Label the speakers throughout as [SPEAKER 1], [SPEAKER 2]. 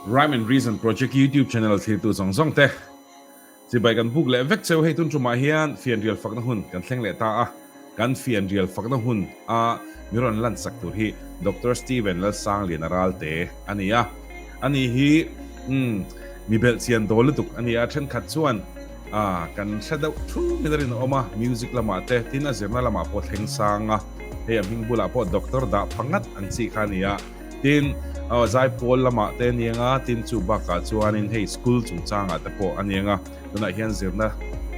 [SPEAKER 1] Rhyme and Reason Project YouTube channel thirtu zawng zawng te chibai kan buk leh vek cheu hei tun tumah hian fianrial fakna hun kan thleng leh ta a, kan fianrial fakna hun a mi rawn lan sak tur hi Doctor Steven Lalsangliana Ralte a ni a, ani hi umm mi belhchian dawl lutuk a ni a, thenkhat chuan ah kan hre deuh thum in a rinawm a, music lamah te tin a zirna lamah pawh thleng sang a, hei a hming bulah pawh Doctor dah pha ngat ang chi kha a ni a. Tin, aw zaipawl lamah te a ni ang a, tin chu bakah chuanin hei school chungchangah te pawh a ni ang a, tunah hian zirna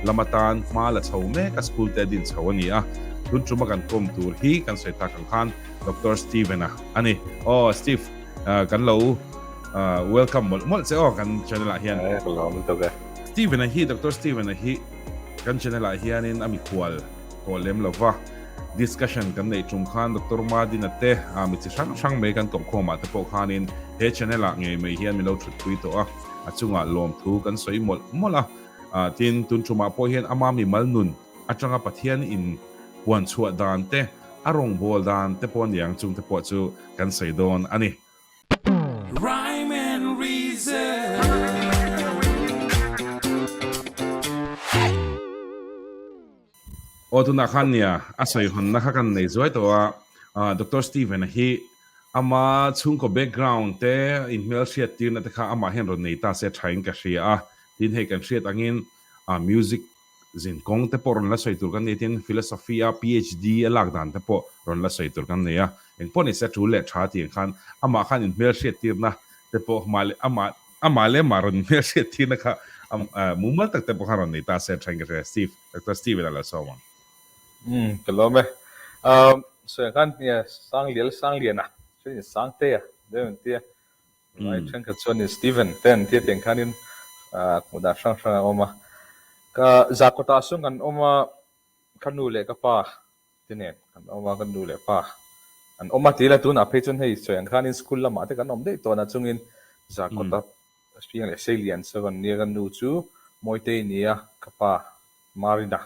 [SPEAKER 1] lam atan hma la chho mek a school te a din chho a ni a, tun tuma kan kawm tur hi kan sawi tak ang khan Doctor Steven-a a ni. Aw Steve, kan lo welcome mawlh mawlh che aw kan channel ah hian.
[SPEAKER 2] Ka lawm lutuk e.
[SPEAKER 1] Steven-a hi, Doctor Steven-a hi kan channel ah hianin a mikhual tawh lem lova. Discussion kan neih tum khan Doctor Madina te mi chi hrang hrang mai kan tawhkhawmah te pawh khanin he channel ah ngei mai hian min lo thutpui tawh a, a chungah lawmthu kan sawi mawlh mawlh a. Tin, tun tumah pawh hian ama mimal nun atanga Pathian in puan chhuah dan te, a rawngbâwl dan te pawh aniang chungte pawh chu kan sawi dawn a ni.
[SPEAKER 3] Rhyme and Reason.
[SPEAKER 1] Aw tunah khan nia a sawi hawnna kha kan nei zuai tawh a, Doctor Steven-a hi ama chhungkaw background te inhmel hriat tirna te kha amah hian rawn nei ta se thain ka hria a, tin hei kan hriat angin music zin kawng te pawh rawn la sawi tur kan nei tin philosophy a PhD a lak dan te pawh rawn la sawi tur kan nei a, engpawh ni se tul leh tha tih ang khan amah khan inhmel hriat tirna te pawh amah leh amah amah leh amah rawn inhmel hriat tirna kha mumal tak te pawh khan rawn nei ta se thain ka hria Steve. Doctor Steven a la sawm ang.
[SPEAKER 2] Umm ka lawm e. Umm sawi ang khan nia Sanglial Sangliana chuan in Sangtea deuh an tia. Vai thenkhat chuan in Steven te an tia tiang khanin hmuh dan hrang hrang a awm a. Ka Zakawtah sawn kan awm a, ka nu leh ka pa te nen kan awm a, ka nu leh pa an awm a tih ila tunah phei chuan hei sawi ang khanin school lamah te kan awm daih tawh na chungin Zakawta Hriang leh Seilian chu kan nia, ka nu chu Mawitei nia, ka pa Marina,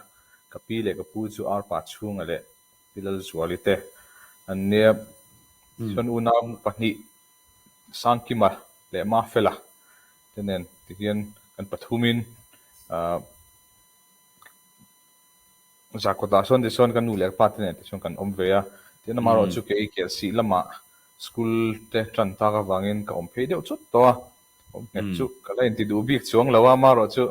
[SPEAKER 2] ka pi leh ka pu chu Arpa chhunga leh Pi Lalzuali te an nia. Tichuan unau pahnih Sangkima leh Mafela te nen tihian kan pathumin ahh Zakawtah sawn tichuan ka nu leh ka pa te nen tichuan kan awm ve a, tin amaherawhchu kei Kelsih lamah school te tan tak avangin ka awm phei deuh chut tawh a, awm nghet chu ka la inti duh bik chuang lo a, amaherawhchu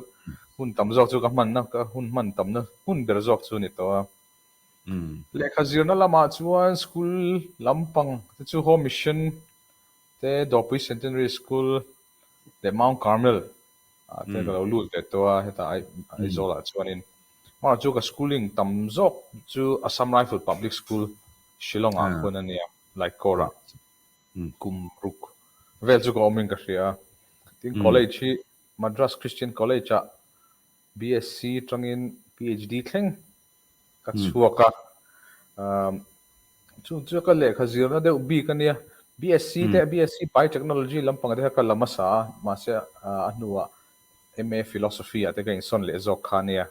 [SPEAKER 2] hun tam zawk chu ka hmanna ka hun hman tamna hun ber zawk chu a ni tawh a. Lehkha zirna lamah chuan school lampang te chu Home Mission te Dawpui Centenary School leh Mount Carmel ah te ka lo lut ve tawh a, hetah Aizawl ah chuanin mah chu ka schooling tam zawk chu Assam Rifle Public School Shillong ah khuan a nia, Laikawr ah kum ruk vel chu ka awm in ka hria a, tin college hi Madras Christian College ah BSc tangin PhD thleng Ka chhuak a, chung chu ka lehkha zirna deuh bik a nia. BSc te, BSc Biotechnology lampang te kha ka la hmasa a, mahse a hnuah MA Philosophy ah te ka insawn leh zawk kha a nia.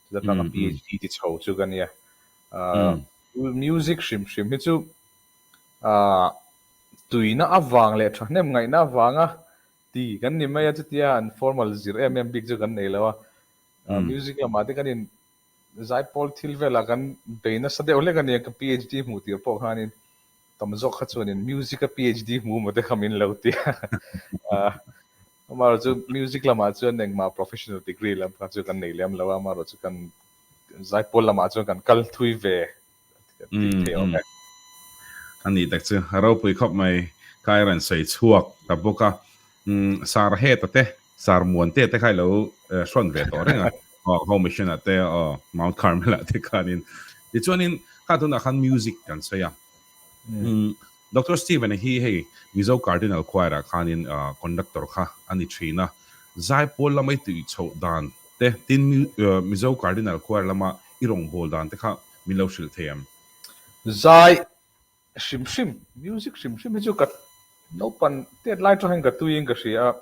[SPEAKER 2] Chuta tanga PhD ti chho chu ka nia. Music hrim hrim hi chu tuina avang leh thahnem ngaihna avanga ti kan ni mai a, chutia an formal zir em em bik chu kan nei lo a. Music lamah te kan in Zaipawl thil velah kan bei nasa deuh hlek a nia, ka PhD hmuh tir pawh khanin tam zawk kha chuanin music a PhD hmu maw te kha min lo ti a. Amaherawh chu music lamah chuan engmah professional degree lam kha chu kan nei lem lo a, amaherawh chu kan zaipawl lamah chuan kan kal thui ve tih theih awm e.
[SPEAKER 1] A nih tak chu a ropui khawp mai, ka i rawn sawi chhuak ta bawk a. Sar Heta te, Sar Muante te kha i lo hrawn ve tawh reng a, Home Mission ah te, Mount Carmel ah te khanin. Tichuanin kha tunah khan music kan sawi a. Doctor Steven-a hi hei Mizo Cardinal Choir ah khanin conductor kha a ni thin a. Zaipawl lama i tui chhoh dan te, tin Mizo Cardinal Choir lama i rawngbâwl dan te kha min lo hrilh thei em?
[SPEAKER 2] Zai hrim hrim, music hrim hrim hi chu ka naupan tet lai tawh hian ka tuiin ka hria a,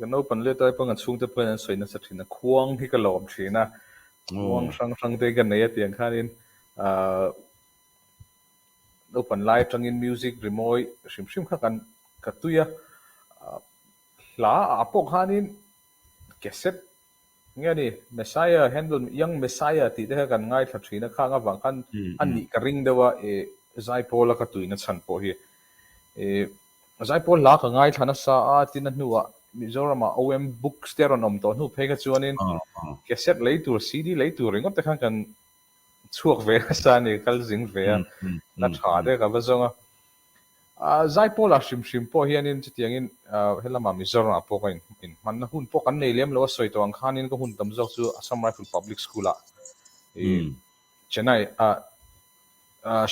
[SPEAKER 2] ka naupan let lai pawhin ka chhungte pawhin an sawi nasa thin a, khuang hi ka lawm thin a, khuang hrang hrang te hi ka nei a tiang khanin ahh naupan lai atangin music rimawi hrim hrim kha kan ka tui a. Hla ah pawh khanin cassette nge ni Messiah Handel Young Messiah tih te kha kan ngaithla thin a, khang avang khan a nih ka ring deuh a ih Zaipawl a ka tuina chhan pawh hi. Ih Zaipawl hla ka ngaithla nasa a tin a hnuah Mizoramah OM Books te a rawn awm tawh hnu phei kha chuanin cassette lei tur CD lei tur ringawt te khan kan chhuak ve nasa a ni, kal zing ve a, hla tha te ka va zawng a. Zaipawlah hrim hrim pawh hianin chutiangin helamah Mizoramah pawh ka inhmanna hun pawh kan nei lem lo a sawi tawh ang khanin ka hun tam zawk chu Assam Rifle Public School-ah Chennai ah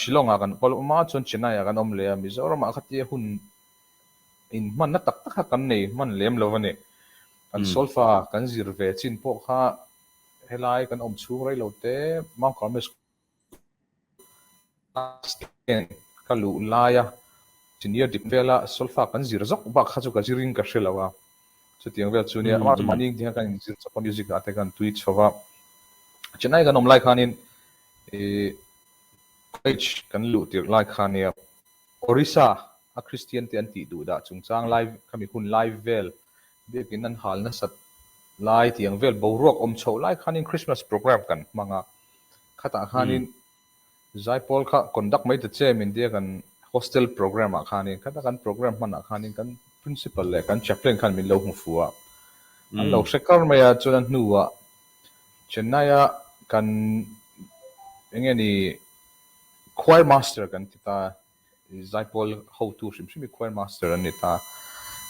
[SPEAKER 2] Shillong-ah kan kal awm a chuan Chennai-ah kan awm leh a, Mizoramah khatia hun inhmanna tak tak kha kan nei hman lem lo a ni. Kan solfa kan zir ve chin pawh kha helai kan awm chhung rei lo te Mount Carmel School Class ten ka luh laia senior dip vela solfa kan zir zawk bak kha chu ka zirin ka hre lo a, chutiang vel chu nia amah chu mahni engtin khan kan inzir chawp a music ah te kan tui chho va. Chennai kan awm lai khanin ih college kan luh tirh lai kha nia Orissa a Christian te an tih duh dah chungchang lai khami hun lai vel biakin an hal nasat lai tiang vel boruak awm chhoh lai khanin Christmas program kan hmang a. Khatah khanin Zaipawl kha conduct mai ta che min tia kan hostel program ah khanin khata kan program hman ah khanin kan principal leh kan chaplain khan min lo hmu fu a, an lo hre kar mai a, chuan a hnuah Chennai a kan enge ni choir master kan ti ta, Zaipawl hotu hrim hrim hi choir master an ni ta,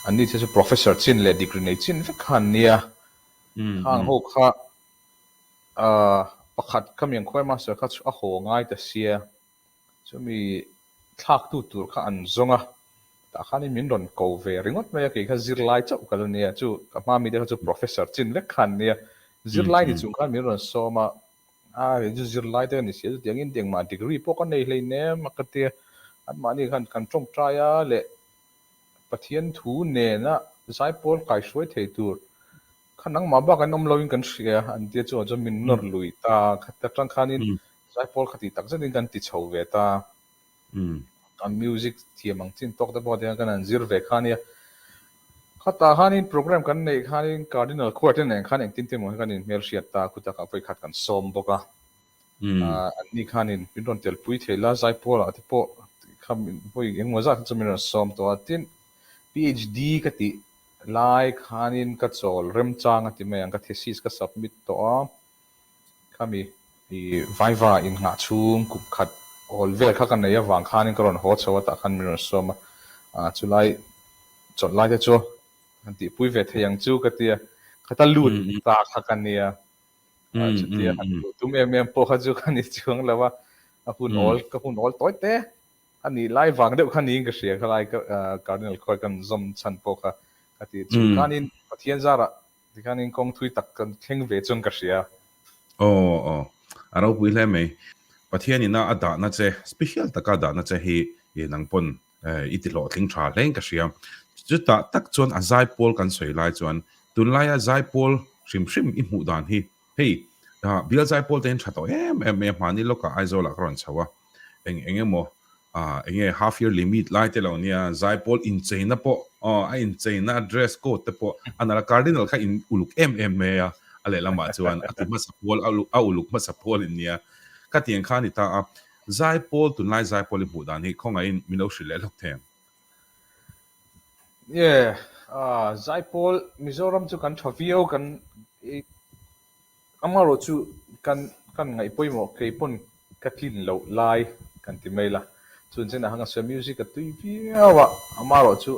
[SPEAKER 2] anni te chu professor chin leh degree nei chin vek kha an nia, khang ho kha Ahh pakhat ka miang khuai master kha chu a haw ngai ta sia, chumi thlaktu tur kha an zawng a, tah khanin min rawn ko ve ringawt mai a, kei kha zirlai chauh ka la nia, chu ka hma mite kha chu professor chin vek kha an nia, zirlai ni chung khan min rawn sawm a, a kei chu zirlai te ka ni sia chutiangin engmah degree pawh ka nei hleinem a ka tia, anmahni khan kan tawngtai a leh Pathian thu nena zaipawl kaihruai thei tur Kha nangmah bak an awm loin kan hria an tia chuan chuan min nawr lui ta khat atang khanin zaipawl kha tih tak zetin kan ti chho ve ta. Kan music thiam ang chin tawk te pawh tiang kan han zir ve kha nia. Khatah khanin program kan neih khanin Cardinal Khuar te nen khan engtin te maw hi kan inhmelhriat ta khutak ah vawikhat kan sawm bawk a. Anni khanin min rawn telpui thei la zaipawl ah te pawh kha vawi engmaw zat chu min rawn sawm tawh a. Tin PhD ka tih Lai khanin ka chawl remchang a ti mai ang, ka thesis ka submit tawh a, khami i Viva innghah chhung kum khat awl vel kha ka nei avang khanin ka rawn haw chho a tah khan min rawn sawm a, ah chulai chawlh lai te chu han tihpui ve thei ang chu ka ti a, khata lut ta kha ka nia, chutia han luh tum em em pawh kha chu ka ni chuang lo a, a hun awl ka hun awl tawi te. A nih lai vang deuh kha niin ka hria khalai Cardinal khawi kan zawm chhan pawh kha ka ti chu khanin Pathian zarah tikhanin kawng thui tak kan thleng ve chuan ka hria.
[SPEAKER 1] Aw aw a ropui hle mai. Pathian ina a dahna che special taka a dahna che hi i nang pawn i ti hlawhtling tha hlein ka hria. Chutah tak chuan a zaipawl kan sawi lai chuan tunlaia zaipawl hrim hrim i hmuh dan hi hei bial zaipawl te hian tha tawh em em mai a hmani lawkah Aizawlah ka rawn chho a. eng eng emaw ah eng nge half year limit lai te lo nia zaipawl incheina pawh aw a incheina a dress code te pawh a nalh a cardinal kha in uluk em em mai a a lehlamah chuan a ti hmasa pawl a a uluk hmasa pawl in nia khatiang kha a ni ta a zaipawl tunlai zaipawl i hmuh dan hi khawngaihin min lo hrilh leh hlawk thei ang.
[SPEAKER 2] Yeah ah zaipawl Mizoram chu kan tha viau kan i Amaherawh chu kan kan ngaih pawimawh kei pawn ka tlin loh lai kan ti mai la. Chun chenah khan ka sawi a music a tui viau a, amaherawh chu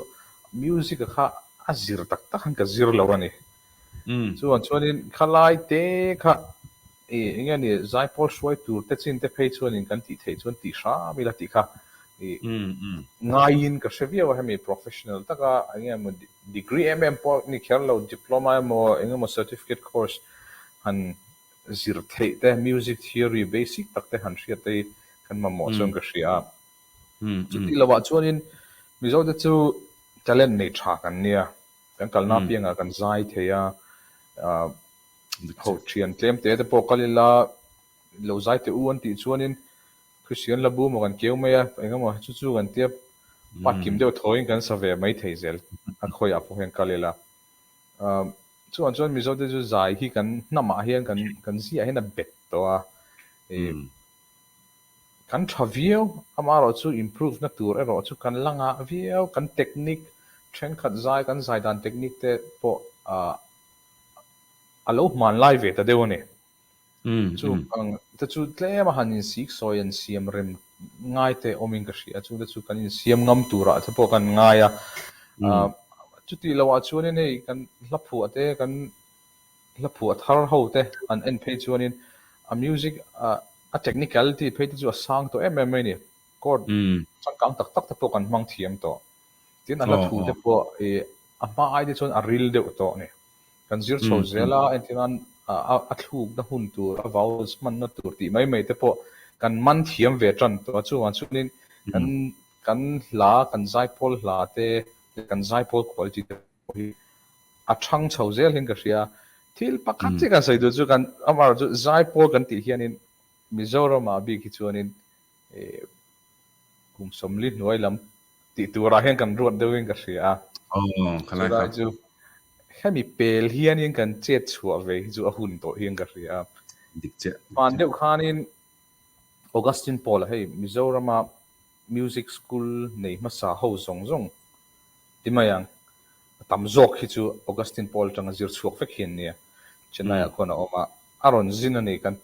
[SPEAKER 2] music a kha a zir tak tak khan ka zir lo a ni. Chuan chuanin khalai te kha ih eng nge ni zaipawl hruai tur te chin te phei chuanin kan tih theih chuan tih hram ila tih kha ih ngaiin ka hre viau a hemi professional taka eng nge maw Degree em em pawh ni kher lo, diploma emaw eng emaw certificate course han zir theih te, music theory basic tak te han hriat te hi kan mamawh chuan ka hria a. Chutih lovah chuanin Mizo te chu talent nei tha kan nia, kan kalna apiangah kan zai thei a, ho thian tlem te te pawh kal ila lo zai teh u an tih chuanin Kristian la bu maw kan keu mai a, eng emaw chu chu kan tia part kim deuh thawiin kan sa ve mai thei zel a khawiah pawh hian kal ila. Chuan chuan Mizote chu zai hi kan hnamah hian kan kan ziah hian a bet tawh a, ih kan tha viau, amaherawhchu improve na tur erawh chu kan la ngah viau, kan technique thenkhat zai kan zai dan technique te pawh ah a lo hmanlai ve ta deuh a ni. Chu ang te chu tlem a han insik sawi an siam rem ngai te awmin ka hria, chungte chu kan insiam ngam turah te pawh kan ngai a. Chutih loah chuanin hei kan hla phuah te, kan hla phuah thar ho te han en phei chuanin a music a technicality phei te chu a sang tawh em em mai a ni. Chord changkang tak tak te pawh kan hmang thiam tawh. Tin a hla thu te pawh ih a hma ai te chuan a ril deuh tawh a ni. Kan zir chho zel a, entirnan a thlukna hun tur, a vowels hmanna tur tih mai mai te pawh kan man thiam ve tan tawh a. Chuvang chuanin kan kan hla, kan zaipawl hla te leh kan zaipawl quality te pawh hi a thang chho zel hian ka hria. Thil pakhat chiah kan sawi duh chu kan amaherawhchu zaipawl kan tih hianin Mizoramah bik hi chuanin Kum 40 hnuai lam tih turah hian kan ruat deuhin ka hria a. Chulai chu hemi pel hianin kan chet chhuah ve hi chu a hun tawh hian ka hria a. Hman deuh khanin Augustine Paul-a hei Mizorama music school nei hmasa ho zawng zawng ti mai ang, a tam zawk hi chu Augustine Paul atanga zir chhuak vek hi an nia. Chennai-ah khuan a awm a, a rawn zin a ni, kan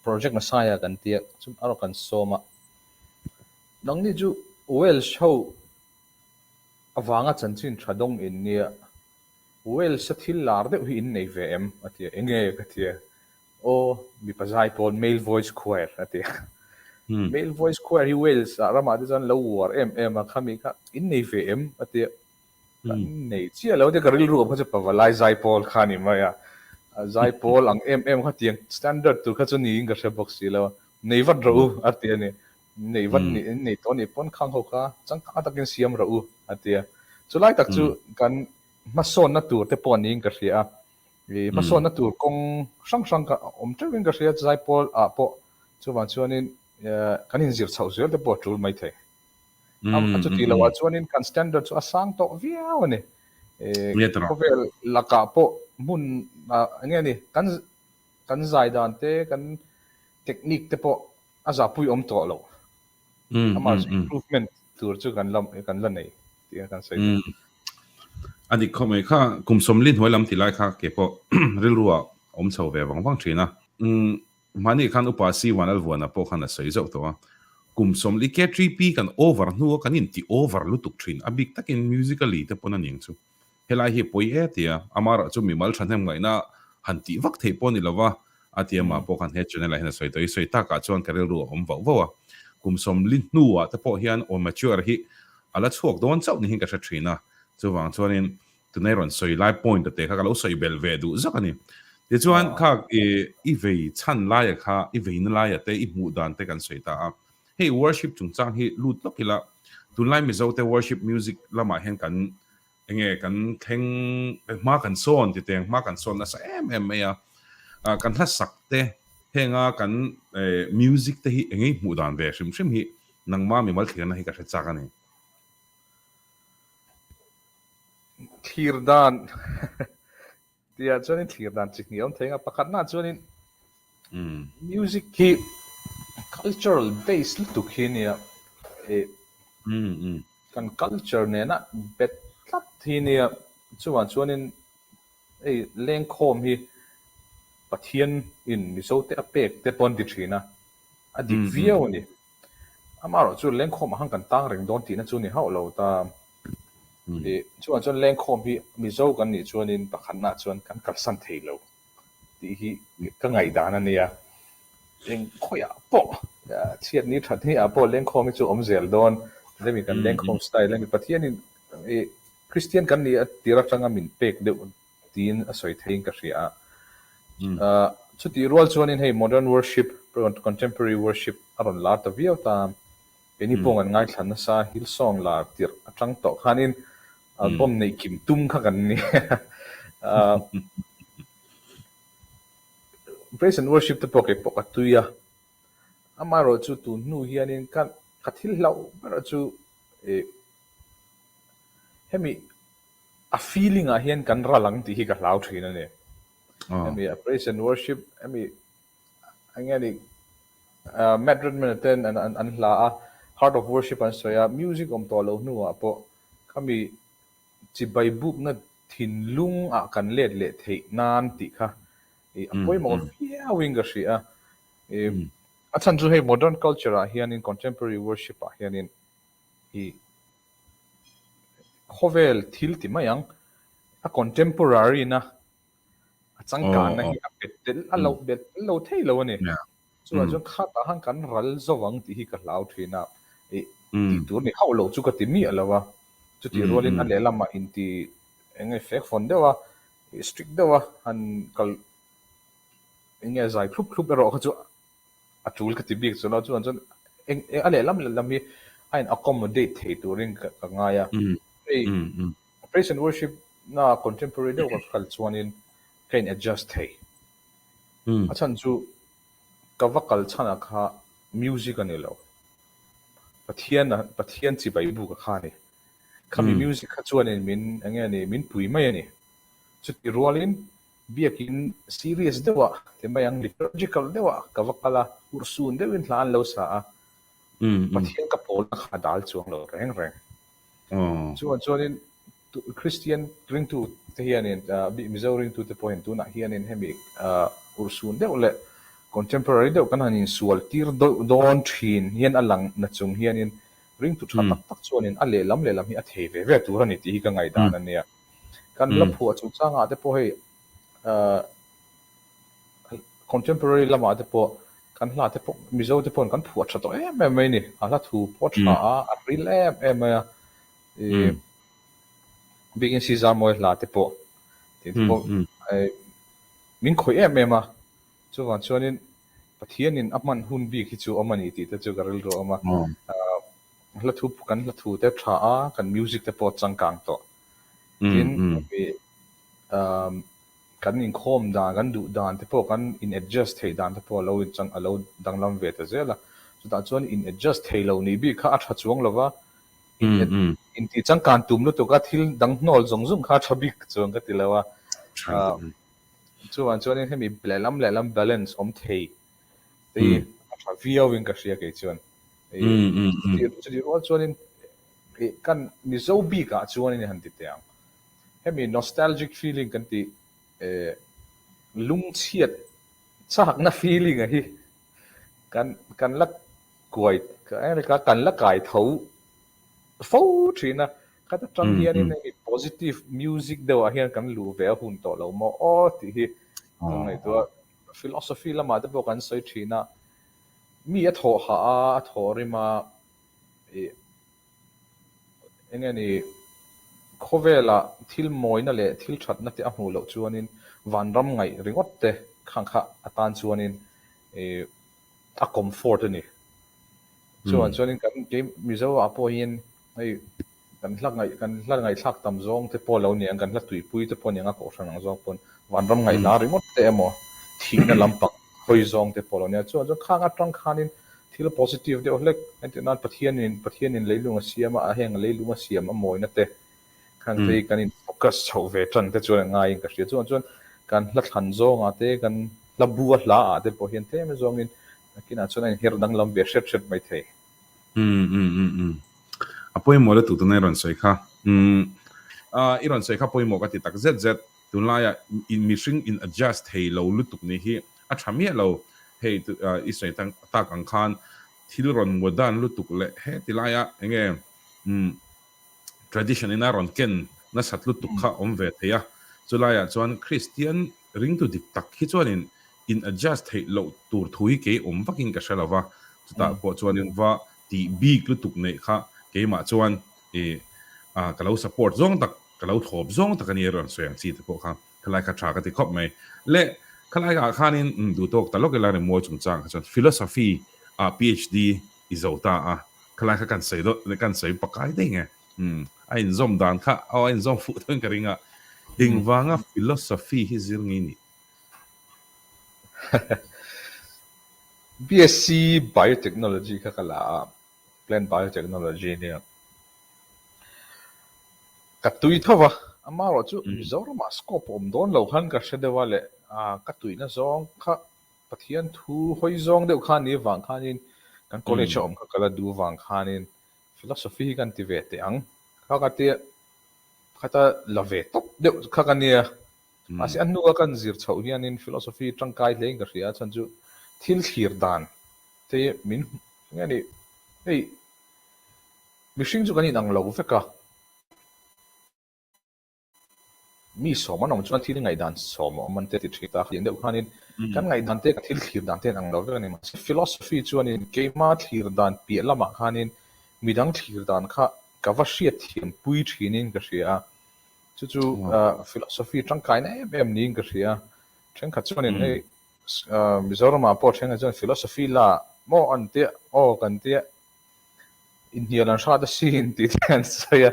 [SPEAKER 2] Project Messiah kan tia, chu a rawn kan sawm a. Nangni chu Welsh ho avanga chanchin tha dawng in nia, Welsh-a thil lar deuh hi in nei ve em? a ti a, enge ka ti a, Aw, mipa zai pawl Male Voice Choir a ti a. Male Voice Choir hi Wales ah ramah te chuan lo uar em em a, khami kha in nei ve em? a ti a. Kan nei chiah lo te ka rilru awm kha chu Pavalai zai pawl kha a ni mai a. Zai pawl ang em em kha tiang standard tur kha chu niin ka hre bawk si lo a. Nei vat rawh u a ti a ni. Nei vat nih in nei tawh a nih pawn khang ho kha changkang takin siam rawh u a ti a. Chulai tak chu kan hmasawnna tur te pawh niin ka hria a. I hmasawnna tur kawng hrang hrang ka awm teuhin ka hria zaipawl ah pawh chuvang chuanin kan inzir chhoh zel te pawh a tul mai thei. A chuti loh ah chuanin kan standard chu a sang tawh viau a ni. Khawvel lakah pawh hmun eng nge ni kan kan zai dan te kan technique te pawh a zahpui awm tawh lo. Amah chu improvement tur chu kan la kan la nei tih a kan sawi duh.
[SPEAKER 1] A dik khawp mai kha kum 40 hnuai lam ti lai kha ke pawh rilru ah awm chho ve vang vang thin a. Mahni khan upa si Van Alvuana pawh khan a sawi zauh tawh a. Kum 40 KTP kan over hnu a kan inti over lutuk thin a bik takin musically te pawn a ning chu. Helai hi pawi e tia, amaherawh chu mimal thahnem ngaihna han tih vak theih pawh a ni lova, a ti amah pawh khan he channel ah hian a sawi tawh. I sawi takah chuan ka rilru a awm vauh vauh a, kum 40 hnuah te pawh hian aw mature hi a la chhuak dawn chauh niin ka hre thin a, chuvang chuanin tunai rawn sawi lai point te kha ka lo sawi belh ve duh zak a ni. Tichuan kha i vei chhan laia kha i veina laia te i hmuh dan te kan sawi ta a, hei worship chungchang hi lut lawk ila, tunlai Mizote worship music lamah hian kan Enge kan thleng hma kan sawn ti teng hma kan sawn nasa em em mai a, kan hla sak te henga kan music te hi enge i hmuh dan ve hrim hrim hi nangma mimal thlirna hi ka hre chak a ni.
[SPEAKER 2] Thlir dan Tia chuanin thlir dan chi hnih a awm thei ang a, pakhatnaah chuanin music hi cultural base lutuk hi nia ih kan culture nena bet tlat hi nia chuvang chuanin hei lengkhawm hi Pathian in Mizo te a pek te pawh an ti thin a, a dik viau a ni. Amaherawh chu lengkhawmah khan kan tang reng dawn tihna chu ni hauh lo ta. Ih chuan chuan lengkhawm hi Mizo kan nih chuanin pakhatnaah chuan kan kalsan thei lo tih hi ka ngaihdan a nia. Eng khawiah pawh chhiat ni that ni ah pawh lengkhawm hi chu awm zel dawn. Lemi kan lengkhawm style a ni. Pathianin ih Kristian kan nih a tir atanga min pek deuh tiin a sawi theiin ka hria a. Chutih rual chuanin hei modern worship, contemporary worship a rawn lar ta viau ta. Keini pawh kan ngaithla nasa Hillsong lar tirh atang tawh khanin album neih kim tum kha kan ni. Praise and worship te pawh kei pawh ka tui a. Amaherawhchu tun hnu hianin ka ka thil hlauh ber chu hemi. A feeling ah hian kan ral ang tih hi ka hlau thin a ni. Hemi a praise and worship hemi enge ni Matt Redman a ten an hla a Heart of Worship an sawi a music awm tawh lo hnuah pawh khami chibai bukna thinlung ah kan let leh theih nan tih kha a pawimawh viau in ka hria a. A chhan chu hei modern culture ah hianin contemporary worship ah hianin i Khawvel thil ti mai ang, a contemporary na, a changkanna hi a bet tel a lo bet tel lo thei lo a ni. Chuvang chuan khatah khan kan ral zo ang tih hi ka hlau thin a, ih tih tur ni hauh lo chu ka ti miah lo a, chutih rualin a lehlamah inti eng nge fek fawn deuh a, ih strict deuh a han kal eng nge zai thlup thlup erawh kha chu A tul ka ti bik chu lo chuan chuan eng a lehlam lehlam hi a in accommodate thei turin ka ka ngai a. Hei praise and worship na contemporary deuh ka kal chuanin ka in adjust thei. A chhan chu ka va kal chhanah kha music a ni lo. Pathian a Pathian chibai buk a kha a ni. Khami music kha chuanin min eng nge ni min pui mai a ni. Chuti rualin Biakin serious deuhah ti mai ang, liturgical deuhah ka va kal a, urhsun deuhin hla an lo sa a, Pathian ka pawlna kha a dal chuang lo reng reng. Chuan chuanin Kristian ringtu te hianin, Mizo ringtu te pawhin tunah hianin hemi urhsun deuh leh contemporary deuh kan han insual tir deuh dawn thin hian a lang na chung hianin ringtu tha tak tak chuanin a lehlam lehlam hi a thei ve ve tur a ni tih hi ka ngaihdan a nia. Kan la phuah chungchangah te pawh hei ahh contemporary lamah te pawh kan hla te pawh Mizo te pawhin kan phuah tha tawh em em mai a ni. A hla thu pawh a tha a, a ril em em mai a. Ih bikin Caesar Mawi hla te pawh tih te pawh min khawih em em a. Chuvang chuanin Pathianin a hman hun bik hi chu awm a ni tih te chu ka rilru a awm a. Hla thu kan hla thu te tha a, kan music te pawh changkang tawh. Tin, kan inkhawm dan, kan duh dan te pawh kan in adjust theih dan te pawh a lo inchang a lo danglam ve ta zel a. Chutah chuan in adjust thei lo nih bik kha a tha chuang lo va, intih changkan tum lutuk a thil dang hnawl zawng zawng kha a tha bik chuang ka ti lo a. Chuvang chuanin hemi lehlam lehlam balance awm thei te hi a tha viauin ka hria kei chuan. Chutih rual chuanin kan Mizo bikah chuanin han ti teh ang. Hemi nostalgic feeling kan tih lungchhiat chakna feeling a hi kan kan la kuai kan la kai tho fo thin a. Khat atang hianin hemi positive music deuhah hian kan luh ve a hun tawh lo maw aw tih hi kan ngaihtuah a. Philosophy lamah te pawh kan sawi thin a, mi a thawh hah a, a thawh rim a, ih eng nge ni khawvelah thil mawina leh thil thatna te a hmuh loh chuanin vanram ngaih ringawt te khang kha atan chuanin ih a comfort a ni. Chuan chuanin kan kei Mizo ah pawh hian hei kan hla ngaih kan hla ngaihthlak tam zawng te pawh lo niang kan hla tuipui te pawh niang a kohhran ang zawng pawn vanram ngaihla ringawt te emaw thihna lampang hawi zawng te pawh lo nia. Chuan chuan khang atang khanin thil positive deuh hlek entir nan Pathianin Pathianin leilung a siam a heng leilung a siam a mawina te khang te hi kan in focus chhoh ve tan te chuan a ngaiin ka hria. Chuan chuan kan hla thlan zawngah te kan hla bu a hla ah te pawh hian tlem zawngin nakinah chuan a inher danglam ve hret hret mai thei.
[SPEAKER 1] Umm umm umm umm a pawimawh lutuk tuna i rawn sawi kha. Umm i rawn sawi kha pawimawh ka ti tak zet zet. Tunlaia mihring in adjust thei lo lutuk nih hi a tha miah lo. Hei i sawi tak ang khan thil rawn modern lutuk leh heti laia enge tradition ina rawn ken nasat lutuk kha awm ve thei a. Chulaiah chuan Kristian ringtu dik tak hi chuanin in adjust theih loh tur thu hi kei awm vakin ka hre lo va. Chutah pawh chuanin va tih bik lutuk neih kha keimah chuan ka lo support zawng tak Ka lo thlawp zawng tak a ni a rawn sawi ang chi te pawh kha khalai kha tha ka ti khawp mai. Le khalai ah khanin duh tawk ta lawk ila rimawi chungchang kha chuan philosophy ah PhD i zo ta a, khalai kha kan sawi dawt kan sawi pakai daih nge a inzawm dan kha aw a inzawm fuh deuhin ka ring a, engvanga philosophy hi zir nge i nih?
[SPEAKER 2] BSc Biotechnology kha ka la a, Plant Biotechnology nia. Ka tui tho va. Amaherawh chu Mizoramah scope a awm dawn lo khan ka hre deuh a leh ka tuihna zawng kha Pathian thu hawi zawng deuh kha ni vang khanin kan college a awm kha ka la duh vang khanin philosophy hi kan ti ve teh ang kha ka tia khata la ve tawp deuh kha ka nia. Mahse a hnua kan zir chhoh hianin philosophy tangkai hlein ka hria a chhan chu thil thlir dan te min enge ni hei mihring chu kan inang lo vek a. Mi sawm an awm chuan thil ngaihdan sawm a awm an te ti thin ta khatiang deuh khanin kan ngaihdan te kan thil thlir dan te an ang lo vek a ni. Mahse philosophy chuanin keima thlir dan piah lamah khanin midang thlir dan kha ka va hriat thiam pui thinin ka hria a. Chu chu philosophy tangkaina em em niin ka hria a. Thenkhat chuanin hei Mizoramah pawh thenkhat chuan philosophy la maw an tia aw kan tia Inhnial an hrat asin tih te an sawi a,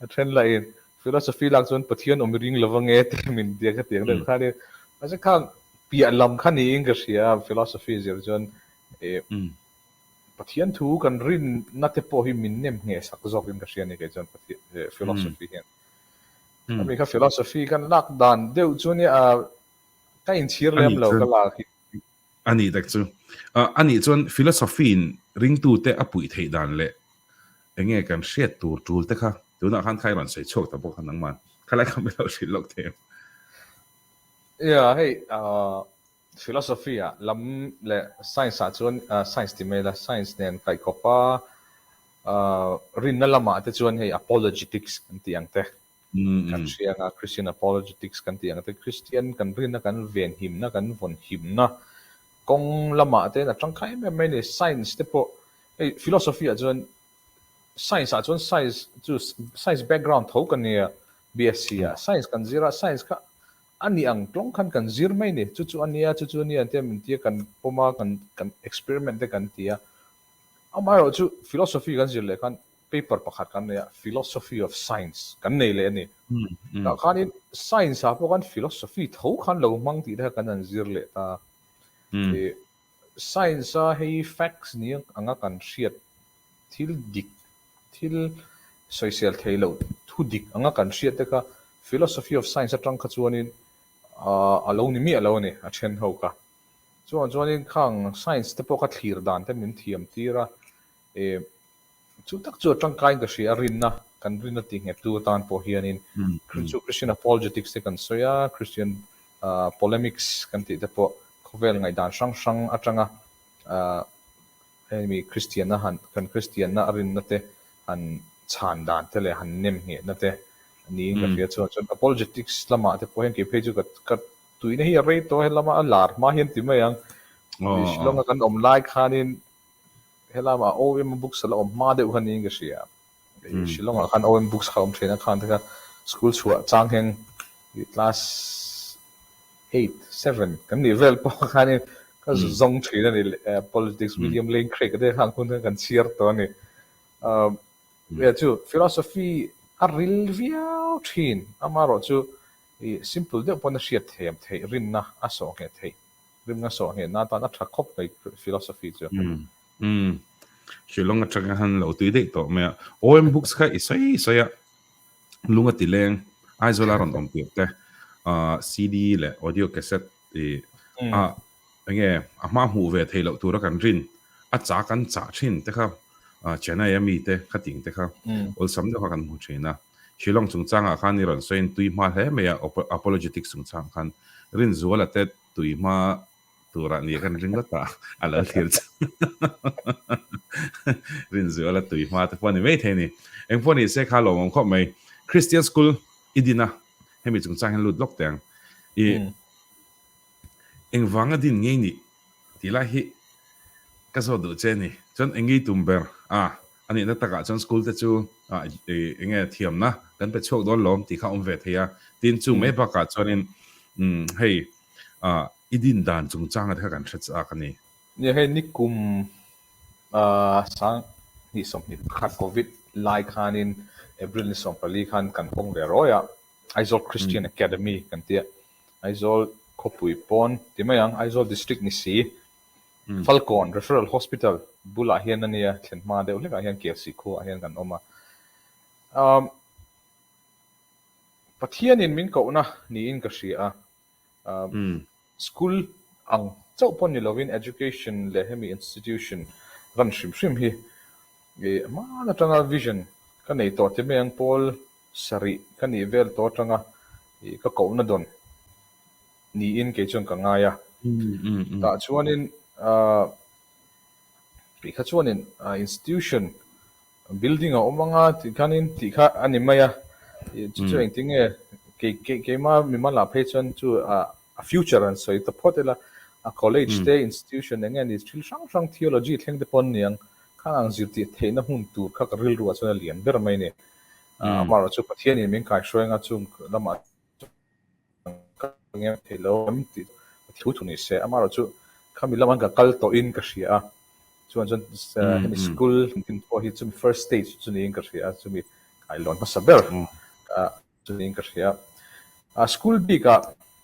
[SPEAKER 2] a then lahin philosophy lak chuan Pathian awm i ring lo ange tih min tia ka tiang deuh khan in mahse khang piah lam kha niin ka hria a philosophy zir chuan ih Pathian thu kan rinna te pawh hi min nem ngheh sak zawk in ka hria a ni kei chuan philosophy hian ami kha philosophy kan lak dan deuh chu nia ka inchhir lem lo ka lak hi.
[SPEAKER 1] A nih tak chu. A nih chuan philosophy-in ringtute a puih theih dan leh eng nge kan hriat tur tul te kha tunah khan kha i rawn sawi chhuak ta bawk a nangman. Khalai kha min lo hrilh lawk thei em?
[SPEAKER 2] Yeah, hei philosophy-ah lam leh science-ah chuan science ti mai la, science nen kaihkawpa rinna lamah te chuan hei apologetics kan tih ang te. Kan hria anga Christian apologetics kan tih ang te, Christian kan rinna kan venhimna kan vawnhimna kawng lamah te a tangkai em em mai a ni. Science te pawh hei philosophy ah chuan science ah chuan science chu science background tho ka nia BSc ah science kan zir a science kha a nih ang tlawng khan kan zir mai a ni. Chu chu a nia chu chu a nia tia min tia kan pawm a kan kan experiment te kan ti a. Amaherawhchu philosophy kan zir leh khan paper pakhat kan nei a, Philosophy of Science kan nei leh a ni. Tah khanin science ah pawh khan philosophy tho khan lo hmang tih te kha kan han zir leh ta. Ih science a hei facts ni anga kan hriat thil dik, thil sawisel thei loh thu dik anga kan hriat te kha philosophy of science atang kha chuanin a lo ni miah lo a ni a then ho kha. Chuvang chuanin khang science te pawh kha thlir dan te min thiam tir a, ih Chu tak chu a tangkaiin ka hria a, rinna, kan rinna tih nghet tu atan pawh hianin chu Christian apologetics te kan sawi a, Christian polemics kan tih te pawh khawvel ngaihdan hrang hrang atanga hemi Christianna han kan Christianna a rinna te han chhan dan te leh han nem nghehna te niin ka hria chuan chuan apologetics lamah te pawh hian kei phei chu ka ka tuihna hi a rei tawh a, helama a lar hma hian ti mai ang. Shillong a kan awm lai khanin Helama OM books a la awm hma deuh kha niin ka hria. Shillong ah khan OM books kha a awm thin a, khan te kha school chhuah chang hian class eight, seven kan nih vel pawh khanin ka zawng thin a ni. Politics William Lane Craig te khang hun khan kan chhiar tawh a ni. Chu philosophy a ril viau thin, amaherawhchu simple deuh pawn a hriat thiam theih, rinna a sawh ngheh theih. Rimna sawh hnehna atan a tha khawp mai philosophy chu.
[SPEAKER 1] Umm. Shillong atanga han lo tui daih tawh mai a. OM books kha i sawi sawi a, lung a ti leng, Aizawl a rawn awm tir te, CD leh audio cassette i a enge a hma hmuh ve theih loh tura kan rin, a cha kan chah thin te kha Chennai a mi te khating te kha awlsam deuh kha kan hmu thin a. Shillong chungchangah khan i rawn sawiin tui hma hle mai a, apologetics chungchangah khan Rinzuala te tui hma turah nia kan ring lawt a, a lo thlir chu. Rinzuala tui hma te pawh a ni mai thei a ni. Eng pawh ni se kha lawmawm khawp mai. Christian School i din a, hemi chungchang hian lut lawk teh ang. I engvanga din ngei nih tih lai hi ka zawt duh che a ni. Chuan eng ngei tum ber a, A nihna takah chuan school te chu eng nge thiamna kan pe chhuak dawn lawm tih kha a awm ve thei a. Tin, chu mai bakah chuanin hei i din dan chungchanga te kha kan hre chak a ni.
[SPEAKER 2] Nia hei nikum 2021 pakhat Covid lai khanin April ni 14 khan kan hawng ve rawi a, Aizawl Christian Academy kan tia, Aizawl khawpui pawn ti mai ang, Aizawl District ni si Falkawn Referral Hospital bulah hian a nia, thlen hma deuh hlekah hian Kelsi khuaah hian kan awm a. Pathianin min kohna niin ka hria a. School ang chauh pawh ni lovin education leh hemi institution ran hrim hrim hi hmaan atanga vision ka nei tawh ti mai ang pawl sarih ka nih vel tawh atanga ka kohna dawn niin kei chuan ka ngai a. Tah chuanin Tih kha chuanin institution building a awm anga tih khanin tih kha a ni mai a, chu chu engtin nge kei kei keima mimal ah phei chuan chu a future an sawi ta phawt ila a college te institution eng nge ni thil hrang hrang theology thleng te pawh an ni ang khang ang zir tih theihna hmun tur kha ka rilru ah chuan a lian ber mai a ni. Amaherawhchu Pathianin min kaihruai anga chung lamah Ka ngem thei lo em tih thu thu ni se, amaherawhchu khami lamah ka kal tawhin ka hria a, chuan chuan hemi school tin pawh hi chumi first stage chu niin ka hria a, chumi kailawn hmasa ber chu niin ka hria a. School bikah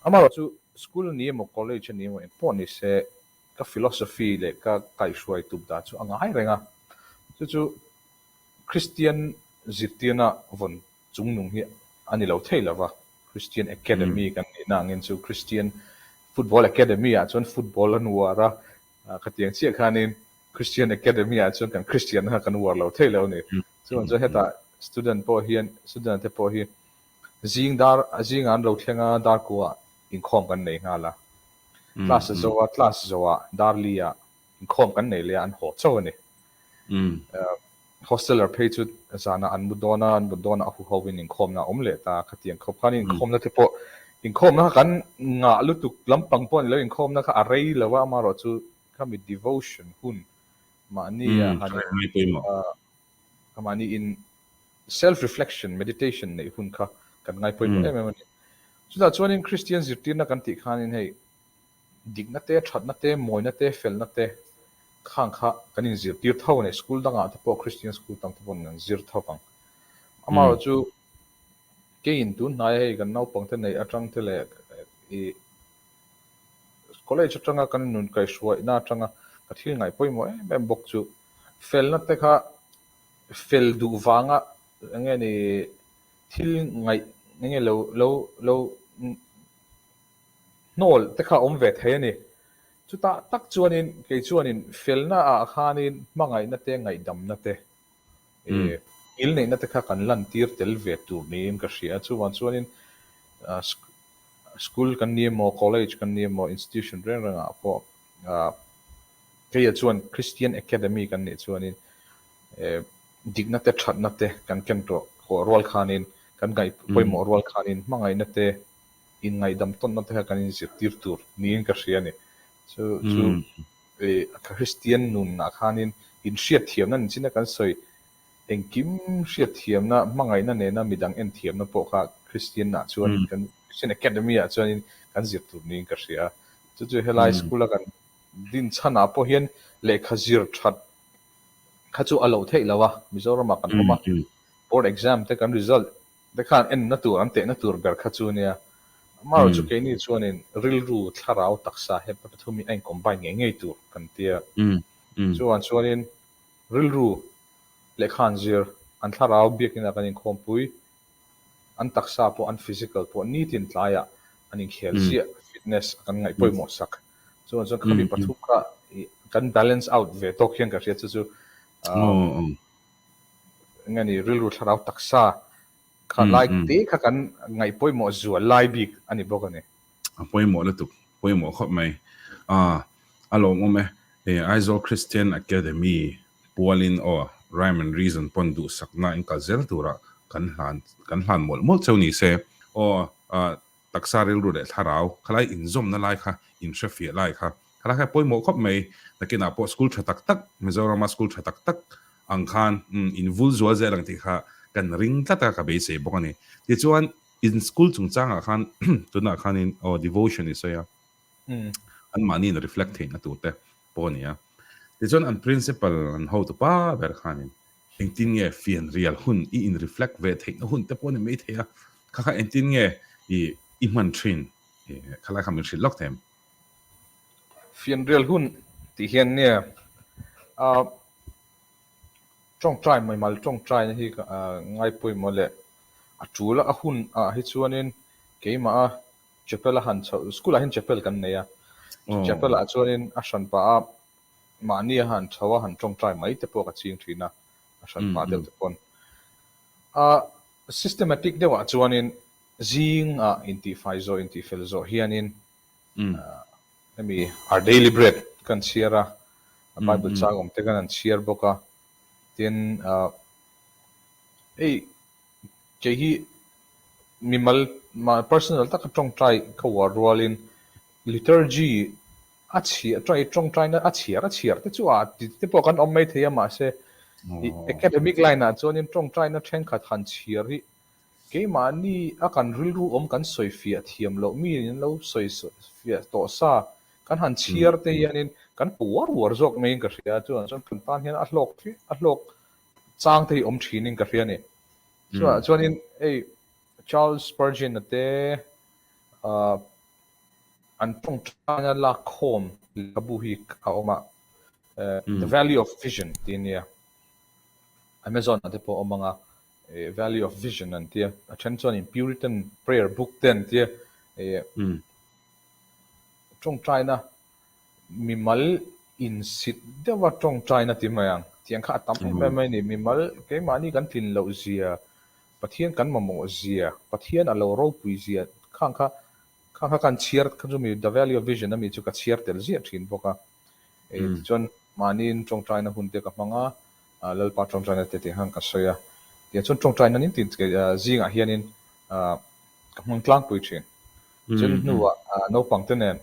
[SPEAKER 2] amaherawhchu school a ni emaw college a ni emaw engpawh ni se ka philosophy leh ka kaihhruai tum dan chu a ngai reng a, chu chu Kristian zirtirna vawn chungnung hi a ni lo thei lo va, Christian Academy kan nihna angin chu Christian Football Academy ah chuan football an uar a, khatiang chiah khanin Christian Academy ah chuan kan Christian kha kan uar lo thei lo a ni. Chuvang chuan hetah student pawh hian student te pawh hi zing dar zingah an lo thleng a, dar kuah inkhawm kan nei nghal a, class a zo a, class zawhah dar li ah inkhawm kan nei leh a, an haw chauh a ni. Hosteler phei chu zanah an mu dawn a, an mut dawnah a huho in inkhawmna a awm leh ta. Khatiang khawp khan inkhawmna te pawh, inkhawmna kha kan ngah lutuk lampang pawh a ni lo, inkhawmna kha a rei lo a, amaherawh chu khami devotion hun mahni a han mahni in self reflection, meditation neih hun kha kan ngai pawimawh em em a ni. Chutah chuanin Kristian zirtirna kan tih khanin hei Dikna te, thatna te, mawina te, felna te khang kha kan inzirtir tho a ni. School dangah te pawh Christian school tam te pawhin an zir tho vang. Amaherawh chu keiin tun hnaia hei kan naupangte neih atang te leh ih college atanga kan nun kaihhruaihna atanga ka thil ngaih pawimawh em em bawk chu felna te kha fel duh vanga eng nge ni thil ngaih eng nge lo lo lo Hnawl te kha awm ve thei a ni. Chutah tak chuanin kei chuanin felna ah khanin hmangaihna te, ngaihdamna te, ngilneihna te kha kan lantir tel ve tur niin ka hria. Chuvang chuanin school kan ni emaw, college kan ni emaw, institution reng rengah pawh keia chuan Christian Academy kan nih chuanin dikna te, thatna te kan ken tawh rual khanin, kan ngaih pawimawh rual khanin hmangaihna te, Inngaihdam tawnna te kha kan inzirtir tur niin ka hria a ni. Chu chu Kristian nunah khanin inhriatthiamna ni chin a kan sawi engkim hriatthiamna, hmangaihna nena midang enthiamna pawh kha Kristianah chuanin kan Kristian Academy ah chuanin kan zir tur niin ka hria a. Chu chu helai school a kan din chhanah pawh hian lehkha zir that kha chu a lo theih lo a, Mizoramah kan awm a, board exam te kan result Te khan enna tur, an tehna tur ber kha chu nia. Amaherawh chu keini chuanin rilru, thlarau, taksa he pathum hi a in combine ngei ngei tur kan tia. Chuan chuanin rilru lehkha an zir, an thlarau biakinah kan inkhawmpui, an taksa pawh, an physical pawh nitin tlaiah an inkhel ziah, fitness kan ngaih pawimawh sak. Chuan chuan khami pathum kha kan balance out ve tawk hian ka hria chu chu Eng ani rilru thlarau taksa kha lai te kha kan ngaih pawimawh zual lai bik a ni bawk a ni.
[SPEAKER 1] A pawimawh lutuk, pawimawh khawp mai. Ah, a lawmawm e. Hei Aizawl Christian Academy pualin aw Rhyme and Reason pawn duhsakna in kal zel tura kan hlan kan hlan mawlh mawlh cheu ni se. Aw, ah, taksa rilru leh thlarau khalai inzawmna lai kha inhrefiah lai kha khalai kha pawimawh khawp mai. Nakinah pawh school tha tak tak, Mizorama school tha tak tak ang khan in vul zual zel ang tih kha kan ring tlat a, ka beisei bawk a ni. Tichuan in school chungchangah khan tunah khanin aw devotion i sawi a, anmahni in reflect theihna tur te pawh a ni a. Tichuan an principal an hotupa ber khanin Engtin nge fianrial hun i in reflect ve theihna hun te pawh a ni mai thei a, kha kha engtin nge i i hman thin khalai kha min hrilh lawk thei em?
[SPEAKER 2] Fianrial hun tih hian nia tawngtai mai mal tawngtaina hi ngai pawimawh leh. A tul a hun ah hi chuanin keimah a chapel a han chhoh, school ah hian chapel kan nei a, chapel ah chuanin a hran pah a mahni a han chho a han tawngtai mai te pawh ka ching thin a, a hran pah deuh te pawn. A systematic deuh ah chuanin zing ah intihfai zawh intihfel zawh hianin hemi our daily bread kan chhiar a, bible chang awm te kan han chhiar bawk a, tin hei kei hi mimal personal taka tawngtai ka uar rualin liturgy a chhiar tawngtaina a chhiar a chhiar te chu a ti te pawh kan awm mai thei a mahse academic line ah chuanin tawngtaina thenkhat han chhiar hi Keimahni a kan rilru awm kan sawi fiah thiam loh mi in lo sawi fiah tawh sa kan han chhiar te hianin kan pu uar uar zawk maiin ka hria chuan chuan kan tan hian a hlawk a hlawk chang te hi awm thinin ka hria a ni. Chuan chuanin hei Charles Spurgeon-a te ah an tawngtaina lak khawm lehkhabu hi a awm a, The Value of Vision tih a nia. Amazon ah te pawh a awm ang a, Value of Vision an tia, a then chuanin Puritan Prayer Book te an tia, tawngtaina mimal insit deuha tawngtaina ti mai ang, tiang kha a tam em em mai a ni, mimal keimahni kan tlin loh zia, Pathian kan mamawh zia, Pathian a lo ropui zia khang kha khang kha kan chhiar kha chu mi The Value of Vision ami chu ka chhiar tel ziah thin bawk a, tichuan mahniin tawngtaina hun te ka hmang a, Lalpa tawngtaina te tih khan ka sawi a, tiang chuan tawngtaina nin tin zingah hianin ka hmang tlangpui thin. Chumi hnuah naupang te nen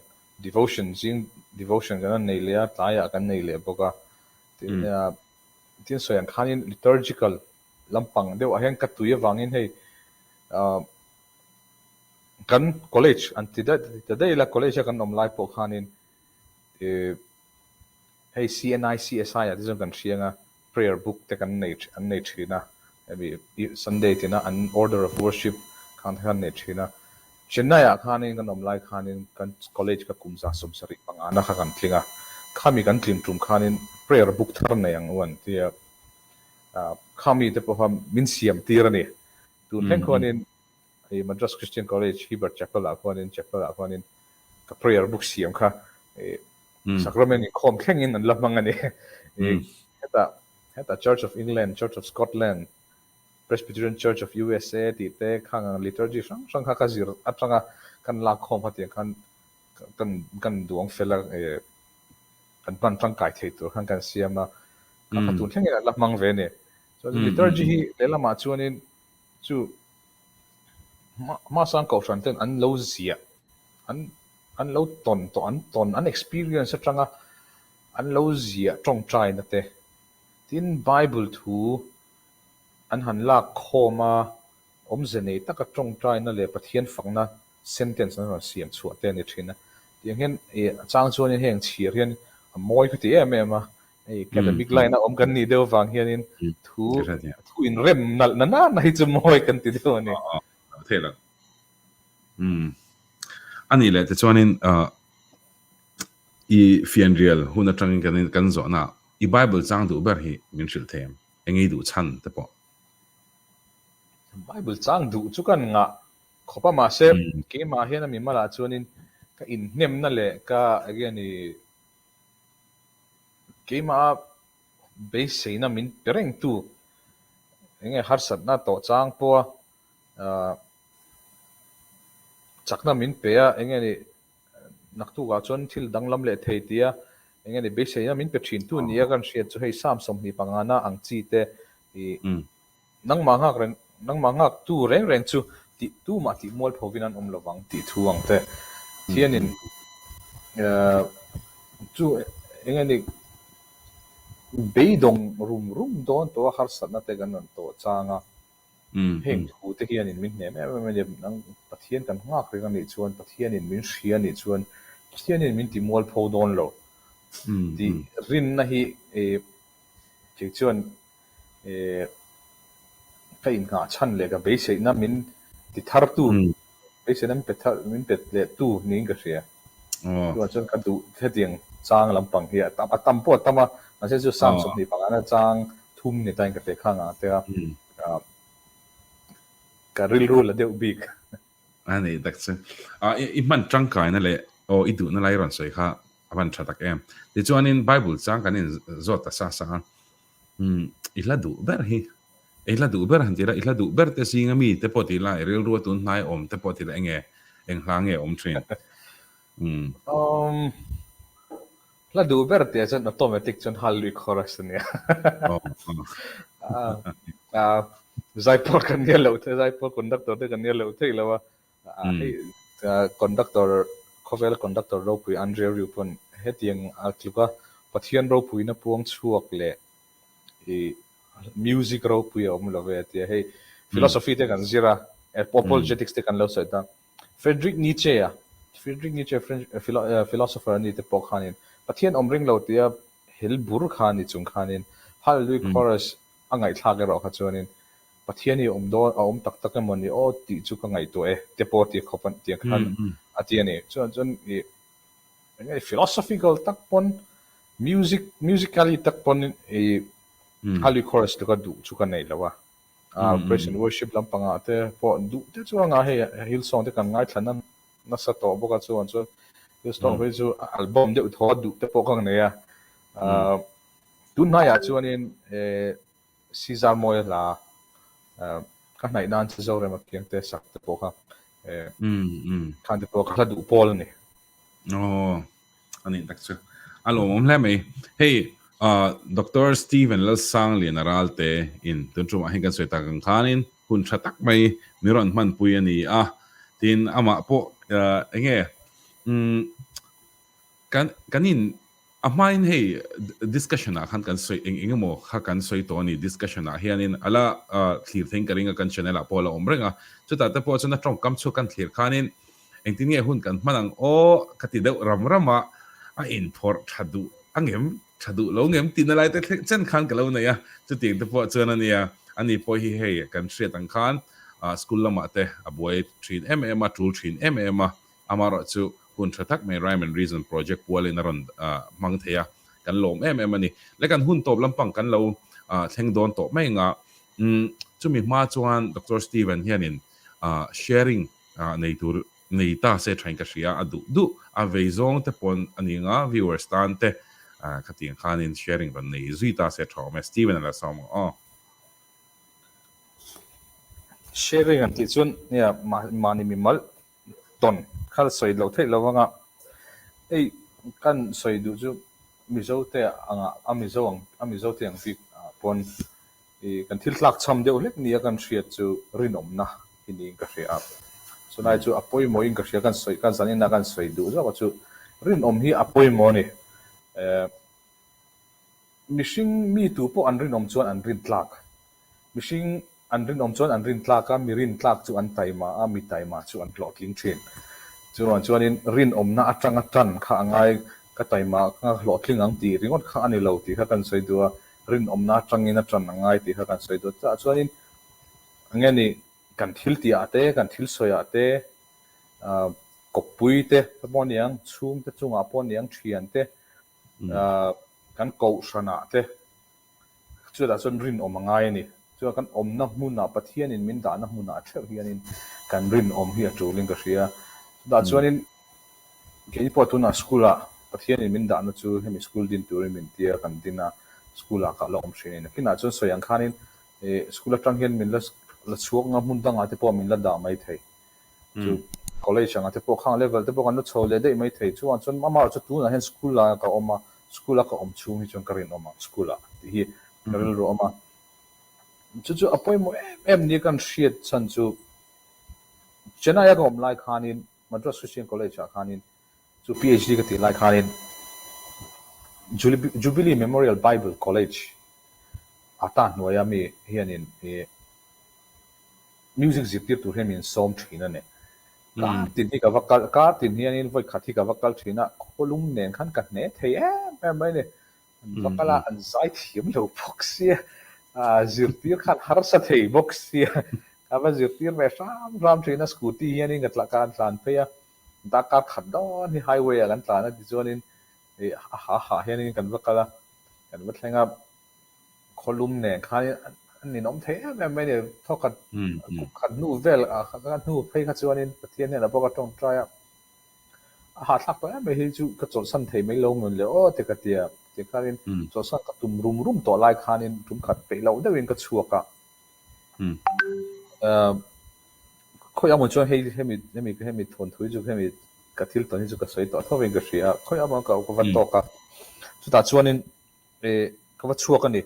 [SPEAKER 2] devotion zing devotion kan han nei leh a, tlaiah kan nei leh bawk a. Tin sawi ang khanin liturgical lampang deuhah hian ka tui avangin hei kan college an ti daih ta daih ila college a kan awm lai pawh khanin Hei CNI CSI ah te chuan kan hriang a, prayer book te kan nei an nei thin a, hemi Sunday tina an order of worship khang te khan nei thin a. Chennai ah khanin kan awm lai khanin kan college ka kum za 70 pangana kha kan tling a, khami kan tling tum khanin prayer book thar nei ang u an tia, khami te pawh kha min siam tir a ni. Tun thleng khuanin hei Madras Christian College Hibbert Chapel ah khuanin chapel ah khuanin ka prayer book siam kha Sacrament inkhawm thlengin an la hmang a ni. Hetah hetah Church of England, Church of Scotland, Presbyterian Church of USA tih te khang ang liturgy hrang hrang kha ka zir atanga kan lak khawm kha tiang khan kan kan duang fel a kan hman tangkai thei tur khan kan siam a, kha kha tun thlengin an la hmang ve a ni. Chuan liturgy hi lehlamah chuanin chu hmasang kohhran ten an lo ziah an an lo tawn tawh an tawn an experience atanga an lo ziah tawngtaina te tin Bible thu an han lak khawm a awmze nei taka tawngtaina leh Pathian fakna sentence an rawn siam chhuah te a ni thin a tiang hian ih a chang chuanin heng chhir hian a mawi ka ti em em a hei academic line a awm kan nih deuh avang hianin thu thu inrem nalh na nana hi chu mawi kan ti deuh a ni.
[SPEAKER 1] Umm. A nih leh tichuanin ah i fianrial hun atangin kan in kan zawhna ah i Bible chang duh ber hi min hrilh thei em? Eng ei duh chhan te pawh?
[SPEAKER 2] Bible chang duh chu kan ngah khawp a mahse keimah hian a mimalah chuanin ka inhnemna leh ka enge ni keimah beiseina min pe rengtu enge harsatna tawh chang pawha ah Chakna min pe a, eng nge ni naktukah chuan thil danglam leh thei tia eng nge ni beiseina min pe thin tu nia kan hriat chu hei Psalm 25 na ang chi te ih nangmah nghak reng nangmah nghak tu reng reng chu tih tumah tih mual phovin an awm lovang tih thu ang te Thianin chu eng nge ni beidawng rum rum dawn tawh a harsatna te kan rawn tawh chang a. Heng thu te hianin min hnem em em a ni. Nang Pathian kan nghak reng a nih chuan, Pathianin min hria a nih chuan, Pathianin min ti mualpho dawn lo tih rinna hi kei chuan ka innghah chhan leh ka beiseihna min ti thartu, beiseihna min pe thar, min pe lehtu niin ka hria. Chuvang chuan ka duh hetiang chang lampang hi a tam, a tam pawh a tam a, mahse chu Psalm 25 na chang thum ni tain ka hre khang ang te a. Ka rilru la deuh bik.
[SPEAKER 1] A nei tak chu. A i hman tangkaina leh aw i duhna lai rawn sawi kha a van tha tak em. Tichuanin Bible chang kan in zawt ta sa sa a. Umm i hla duh ber hi, i hla duh ber han ti la, i hla duh ber te zinga mi te pawh ti la, i rilru a tun hnai awm te pawh ti la enge eng hla nge awm thin. Umm.
[SPEAKER 2] Umm hla duh ber tih ah chuan automatic chuan Hallelujah chorus a nia. Zaipawl kan nia loh thei, zaipawl conductor te kan nia loh theih lo a. Hei conductor khawvela conductor ropui Andrea Rieu pawn hetiang a tluk a, Pathian ropuina puang chhuak leh i music ropui a awm lo ve a tia. Hei philosophy te kan zir a, apologetics te kan lo sawi ta. Friedrich Nietzsche-a, Friedrich Nietzsche French philosopher a ni te pawh khanin Pathian awm ring lo tia hel bur kha a ni chung khanin Hallelujah Chorus a ngaihthlak erawh kha chuanin Pathian hi a awm dawn, a awm tak tak emaw ni aw tih chu ka ngaihtuah e te pawh ti khawp tiang khan a ti a ni. Chuan chuan i eng nge philosophical tak pawn music musically tak pawn i Hallelujah Chorus tluk a duh chu ka nei lo a. Praise and worship lampangah te pawh duh te chu a ngah hei Hillsong te kan ngaithla na nasa tawh bawk a chuan chuan Hillsong phei chu album deuh thaw a duh te pawh ka nei a. Tun hnaiah chuanin Caesar Mawia hla ka hnaih nan che Zorema Khiangte sak te pawh kha khan te pawh ka hla duh pawl a ni.
[SPEAKER 1] Aw, a nih tak chu. A lawmawm hle mai. Hei, Doctor Stephen Lalsangliana Ralte in tun tumah hian kan sawi tak ang khanin hun tha tak mai mi rawn hmanpui a ni a. Tin, amah pawh eng nge kan kan in A hmain hei discussion ah khan kan sawi eng eng emaw kha kan sawi tawh a ni, discussion ah hianin a la thlir theiin ka ring a, kan channel ah pawh a la awm reng a, chutah te pawh chuan a tawngkam chhuak kan thlir khanin engtin nge hun kan hman ang aw ka ti deuh ram ram a, a inphawrh tha duh a ngem tha duh lo ngem tihna lai te thleng chen khan ka lo nei a, chutiang te pawh chuan a nia, ani pawh hi hei kan hriat ang khan school lamah te a buai thin em em a, tul thin em em a, Amaherawh chu hun tha tak mai Rhyme and Reason project pualin a rawn hmang thei a, kan lawm em em a ni. Le kan hun tawp lampang kan lo thleng dawn tawh mai anga, chumi hma chuan Doctor Steven hianin sharing nei tur nei ta se thain ka hria, a duh duh a vei zawng te pawn a ni anga viewers tan te khatiang khanin sharing rawn nei zui ta se tha awm e. Steven a la sawm ang aw.
[SPEAKER 2] Sharing an tih chuan nia mahni mimal tawn kha sawi loh theih lo anga hei kan sawi duh chu Mizo te anga a Mizo ang a Mizo te ang bik ah pawn ih kan thil tlak cham deuh hlek nia kan hriat chu rinawmna hi niin ka hria a chulai chu a pawimawhin ka hria kan sawi kan zanin a kan sawi duh zawk a chu rinawm hi a pawimawh a ni eh Mihring mi tu pawh an rinawm chuan an rin tlak. Mihring an rinawm chuan an rin tlak a, mi rin tlak chu an taima a, mi taima chu an hlawhtling thin. Churuang chuanin rinawmna atanga tan kha a ngai, ka taima ka hlawhtling ang tih ringawt kha a ni lo tih kha kan sawi duh a, rinawmna atangin a tan a ngai tih kha kan sawi duh a. Chutah chuanin eng nge ni kan thil tihah te, kan thil sawiah te, kawppui te pawh a ni ang, chhungte chungah pawh a ni ang, thiante, Kan kohhranah te chutah chuan rinawm a ngai a ni. Chuan kan awmna hmunah Pathianin min dahna hmunah theuh hianin kan rinawm hi a tulin ka hria. Chutah chuanin keini pawh tunah school-ah Pathianin min dahna chu hemi school din turin min tia kan din a, school-ah ka la awm thin a ni. Nakinah chuan sawi ang khanin school atang hian min la chhuak nga hmun dangah te pawh min la dah mai thei. Chu college anga te pawh khang level te pawh kan la chho leh daih mai thei chuan chuan amah chu tunah hian school ah ka awm a, school a ka awm chhung hi chuan ka rinawm ang school ah tih hi ka rilru a awm a. Chu chu a pawimawh em em nia kan hriat chhan chu Chennai a ka awm lai khanin Madras Christian College ah khanin chu PhD ka tih lai khanin Jubilee Memorial Bible College a ta hnuaia mi hianin ih Music zirtir tur hian min sawm thin a ni. Kar tin hi ka va kal, kar tin hianin vawi khat hi ka va kal thin a, khawlum nen khan ka hne thei em em mai a ni. An va kal a, an zai thiam lo bawk sia, zirtir khan harsa thei bawk sia, ka va zirtir ve hram hram thin a, scooty hianin ka tla ka tlan phei a, darkar khat dawn hi highway ah kan tlan a tichuanin a ha ha hianin kan va kal a, kan va thleng a. Khawlum nen khan A ninawm thei em em mai a ni. Thawkhat kum khat hnu vel hnu phei kha chuanin Pathian hnenah pawh ka tawngtai a, a hahthlak tawh em mai hi chu ka chawlhsan thei mai lo mawn le aw ti ka ti a. Tikhanin chawlhsan ka tum rum rum tawh lai khanin tum khat peih loh deuhin ka chhuak a. Khawi amaw chuan hei hemi hemi hemi thawnthu hi chu hemi ka thil tawn hi chu ka sawi tawh tho in ka hria a. Khawi amaw ka va tawk a. Chutah chuanin ka va chhuak a ni.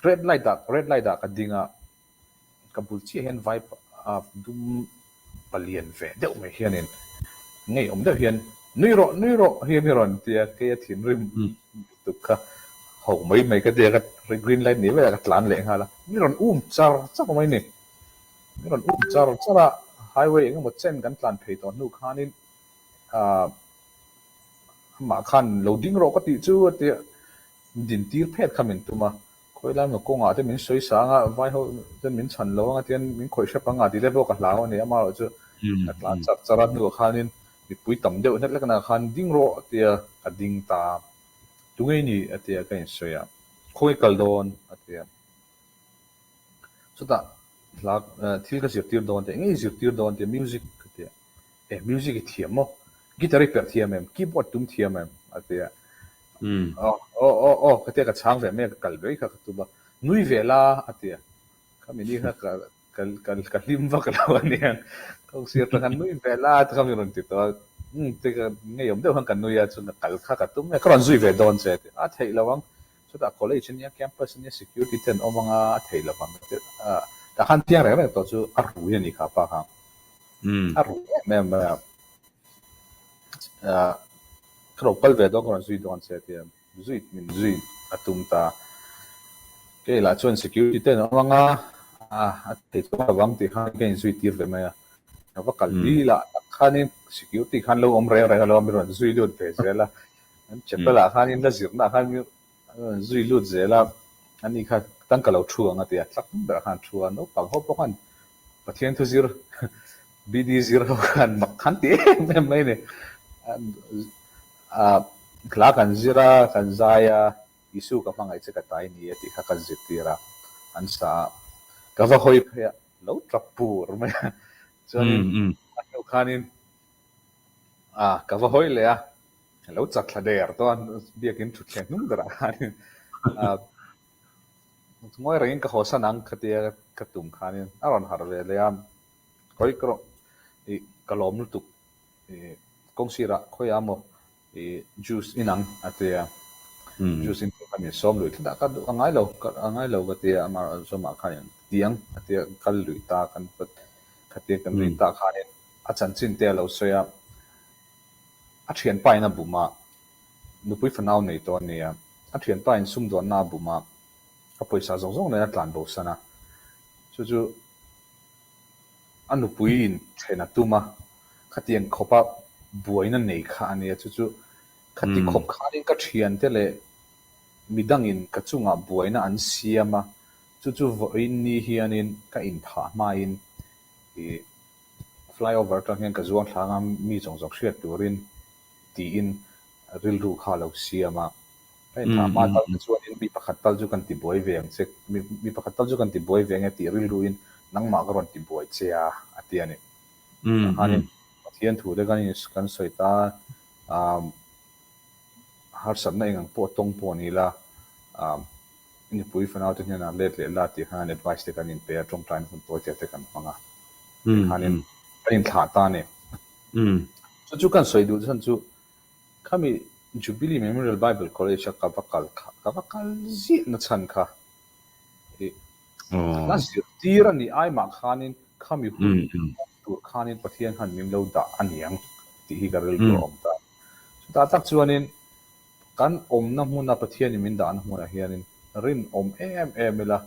[SPEAKER 2] Red light ah red light ah ka ding a, ka bul chiah hian vai dum palian ve deuh mai hianin ngeiawm deuh hian nui rawh nui rawh hi a rawn ti a, kei a thinrim lutuk kha ho mai mai ka ti a, ka green light ni velah ka tlan leh nghal a, mi rawn um char char mai ni, mi rawn um char char a, highway engemaw chen kan tlan phei tawh hnu khanin ahh amah khan lo ding rawh ka tih chu a ti a. Din tir phet kha min tum a, khawi lai maw kawngah te min sawi sang a, vai ho ten min chhan lo anga tian min khawih hrep anga tih te pawh ka hlau a ni. Amaherawh chu ka tlan char char a, hnuah khanin mipui tam deuh hnet hlek naah khan ding rawh tia ka ding ta a, tunge i nih a tia ka insawi a, khawi kal dawn a tia. Chutah hla thil ka zirtir dawn tia, enge i zirtir dawn tia music ka tia. Eh music i thiam maw? Guitar i perh thiam em? Keyboard tum thiam em? A ti a. Aw aw aw aw ka tia ka chhang ve mai a, ka kal ve kha ka tum a. Nui ve la a ti a. Khami ni kha ka ka ka ka hlim vak lo a nia. Ka sir atang khan nui ve la ti kha min rawn ti tawh a. Umm ti ka ngeiawm deuh khan ka nui a, chuan ka kal kha ka tum mai a, ka rawn zui ve dawn che a ti a. A theih lo ang. Chutah college a nia, campus a nia, security te an awm ang a, a theih lo ang. Tah khan piang reng reng tawh chu a rui a ni kha pa kha. A rui em em mai a. Ka lo kal ve dawn ka rawn zui dawn che a ti a, zui min zui a tum ta. Kei lah chuan security te an awm ang a, a thei chuang lo ang tih khan ka inzui tir ve mai a. Ka va kal dil a, tak khanin security khan lo awm reng reng a lo a, min rawn zui lut ve zel a. An chapel ah khanin la zirna ah khan An zui lut zel a, ani kha tangka lo thu ang a ti a, tlak berah khan a thu a, naupang ho pawh khan Pathian thu zir BD zir ho khan mak khan ti em em mai a ni. Hla kan zir a, kan zai a, Isu ka hmangaih che ka tai ni a tih kha kan zirtir a, an sa a, ka va hawi phei a, lo tap pur mai a, chuanin a hnu khanin ka va hawi leh a, A lo chak thla der tawh a, biakin thutthleng hnung berah khanin ngawi rengin ka haw san ang ka tia ka tum khanin a rawn harh ve leh a, khawi ka rawh ih ka lawm lutuk ih kawng sirah khawiah maw ih juice in ang a tia, juice in tur kha min sawm lui tlat a, ka duh a ngai lo a ngai lo ka tia amah zawmah khanin tiang a tia kal lui ta kan khatia kan rin tak khanin a chanchin te a lo sawi a. A thianpa in a bum a, nupui fanau nei tawh a nia. A thianpa in sumdawnna a bum a, a pawisa zawng zawng nen a tlan bo san a. Chu chu a nupui in then a tum a, khatiang khawpa buaina nei kha a nia. Chu chu khati khawp khanin ka thiante leh midangin ka chungah buaina an siam a, chu chu vawiin ni hianin ka inthah hmain ih Flyover atang hian ka zuang thlang a, mi zawng zawng hriat turin tiin rilru kha a lo siam a. Ka inthah hma tal te chuanin mi pakhat tal chu kan tibuai ve ang che, mi pakhat tal chu kan tibuai ve ang e tih rilruin nangmah ka rawn tibuai che a, a ti a ni. Tah khanin Pathian thu te kan kan sawi ta a, harsatna eng ang pawh tawng pawh ni la, Nupui fanau te hnenah let leh la tih khan advice te kan inpe a, tawngtaina hun tawi te te kan hmang a. Tikhanin kan inthlah ta a ni. Chu chu kan sawi duh chhan chu khami Jubilee Memorial Bible College a ka va kal kha, ka va kal ziah na chhan kha i hla zirtir a nih ai mah khanin khami hun tur khanin Pathian khan min lo dah a niang tih hi ka rilru a awm ta. Chutah tak chuanin Kan awmna hmuna Pathianin min dahna hmunah hianin rinawm em em ila,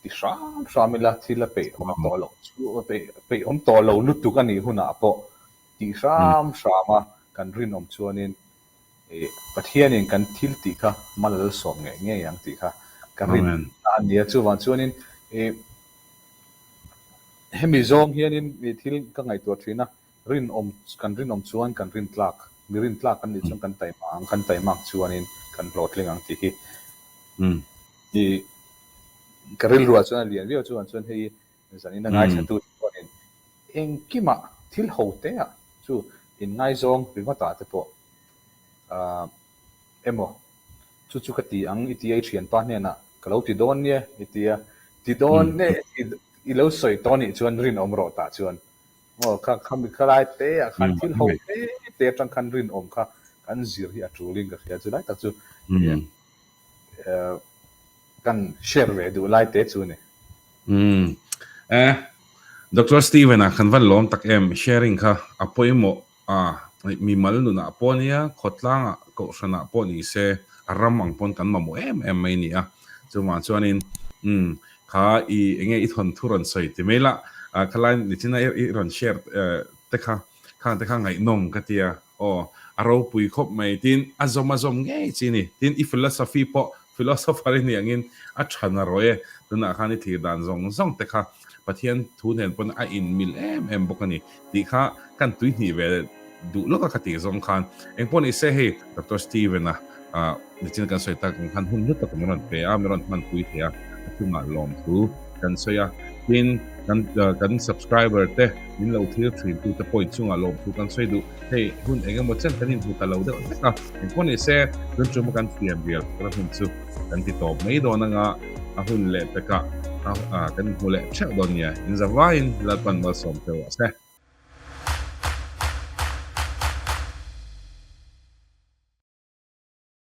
[SPEAKER 2] ti hram hram ila, thil a peih awm tawh loh chu a peih awm tawh lo lutuk a nih hunah pawh ti hram hram a kan rinawm chuanin Pathianin kan thil tih kha mal a la sawm ngei ngei ang tih kha ka rin a ni a. Chuvang chuanin hemi zawng hianin thil ka ngaihtuah thin a. Rinawm, kan rinawm chuan kan rintlak, mi rintlak kan nih chuan kan taima ang, kan taimak chuanin kan hlawhtling ang tih hi i Ka rilruah chuan a lian viau chuan chuan hei zanin a ngaithla tu te pawhin engkimah thil ho te ah chu inngaizawng ringawtah te pawh ah emaw chu chu ka ti ang i tia i thianpa hnenah ka lo ti dawn nia i tia ti dawn e i lo sawi tawh anih chuan rinawm rawh tah chuan Aw, kha khami khalai te ah khan thil ho te te atang khan rinawm kha kan zir hi a tulin ka hria. Chulai tak chu kan share ve duh lai te chu a ni.
[SPEAKER 1] Umm. Eh, Doctor Steven-a kan van lawm tak em, sharing kha a pawimawh a, mimal nunah pawh nia, khawtlangah, kohhranah pawh ni se, a ram ang pawn kan mamawh em em mai nia. Chuvang chuanin, umm, Kha i enge i thawnthu rawn sawi ti mai lah, khalai nichina i rawn share te kha khang te kha ngaihnawm ka tia aw a ropui khawp mai tin a zawm a zawm ngei chi ni tin i philosophy pawh philosopher i nih angin a tha na rawih e tunah khan i thlir dan zawng zawng te kha Pathian thu nen pawn a inmil em em bawk a ni tih kha kan tuihnih ve duh lawk a ka tih zawng khan engpawh ni se hei Doctor Steven-a nichin kan sawi tak ang khan hun hlu tak min rawn pe a, min rawn hmanpui thei a, a chungah lawmthu kan sawi a, tin kan kan subscriber te min lo thlir thin tu te pawhin chungah lawmthu kan sawi duh hei hun eng emaw chen kan inhmu ta lo deuh hlek a, engpawh ni se tun tum a kan fiam rial fakna hun chu kan ti tawp mai dawn anga a hun leh pekah kan inhmu leh theuh dawn nia, inzavaiin Lalpan malsawm teuh rawh se.